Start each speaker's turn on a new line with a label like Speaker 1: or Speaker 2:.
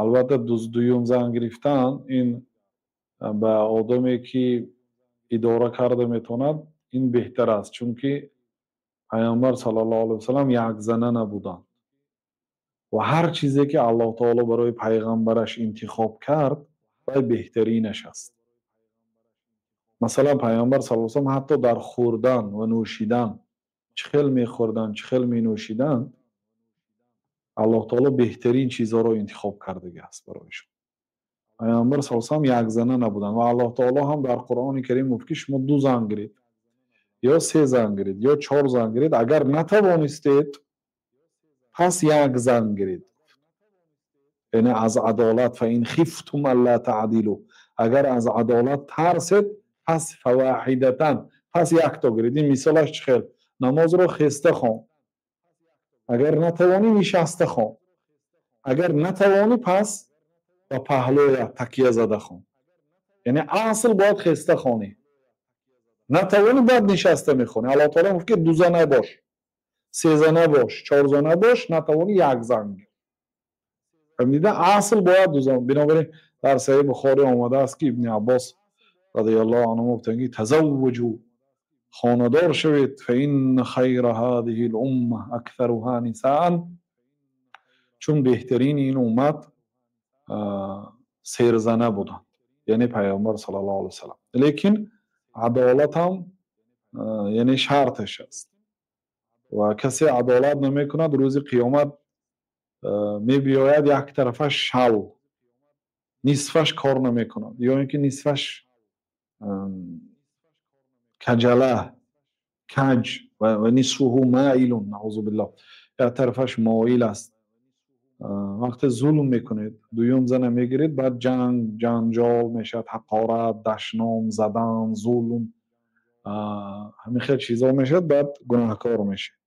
Speaker 1: Албатта, дуюм зан гирифтан ин ба одаме, ки идора карда метавонад, ин беҳтар аст, чунки Паёмбар саллаллоҳу алайҳи васаллам якзана набуданд ва ҳар чизе ки Аллоҳ таоло барои пайғамбараш интихоб кард, вай беҳтаринаш аст. Масалан, Пайғамбар саллаллоҳу алайҳи васаллам ҳатто дар хӯрдан ва нӯшидан, чӣ хел мехӯрданд, чӣ хел менӯшиданд, Аллоҳ таоло беҳтарин чизҳоро интихоб кардагӣ аст барояшон. Пайғамбар саллаллоҳу алайҳи васаллам якзана набуданд ва Аллоҳ таоло ҳам дар Қуръони Карим гуфт, ки шумо ду зан гиред ё се зан гиред ё чор зан гиред, агар натавонистед, пас як зан гиред. Яъне аз адолат, فإن خفتم ألا تعدلوا, агар аз адолат тарсед, пас فواحدة, пас якто гиред. Ин мисолаш чӣ хел? Намозро хеста хон, агар натавонӣ, нишаста хон, агар натавонӣ, пас ба паҳлӯя такя зада хон. Яъне асл бояд хеста хонӣ, натавонӣ, баъд нишаста мехонӣ. Аллоҳ таоло гуфт, ки дузана бош, сезана бош, чорзана бош, натавонӣ, як зан гир. Фаҳмида, асл бояд дузан. Бинобар ин дар Саҳиҳи Бухорӣ омадааст, ки Ибни Аббос радиаллоҳу анҳу гуфтанд, ки تزوجوا, хонадор шавед, فإن خير هذه الأمة أكثرها نساء, чун беҳтарини ин уммат серзана буданд, яъне Пайғамбар саллаллоҳу алайҳи васаллам. Лекин адолатам яъне шарташ аст ва касе адолат намекунад, рӯзи қиёмат мебиёяд, як тарафаш шал, нисфаш кор намекунад ё ин ки нисфаш каҷала, каҷ, ونصفه مائل, نعوذ بالله, як тарафаш моил аст. Вақте зулм мекунед, дуюм зана мегиред, баъд ҷанг, ҷанҷол мешавад, ҳақорат, дашном задан, зулм, ҳамин хел чизҳо мешавад, баъд гунаҳкор мешавед.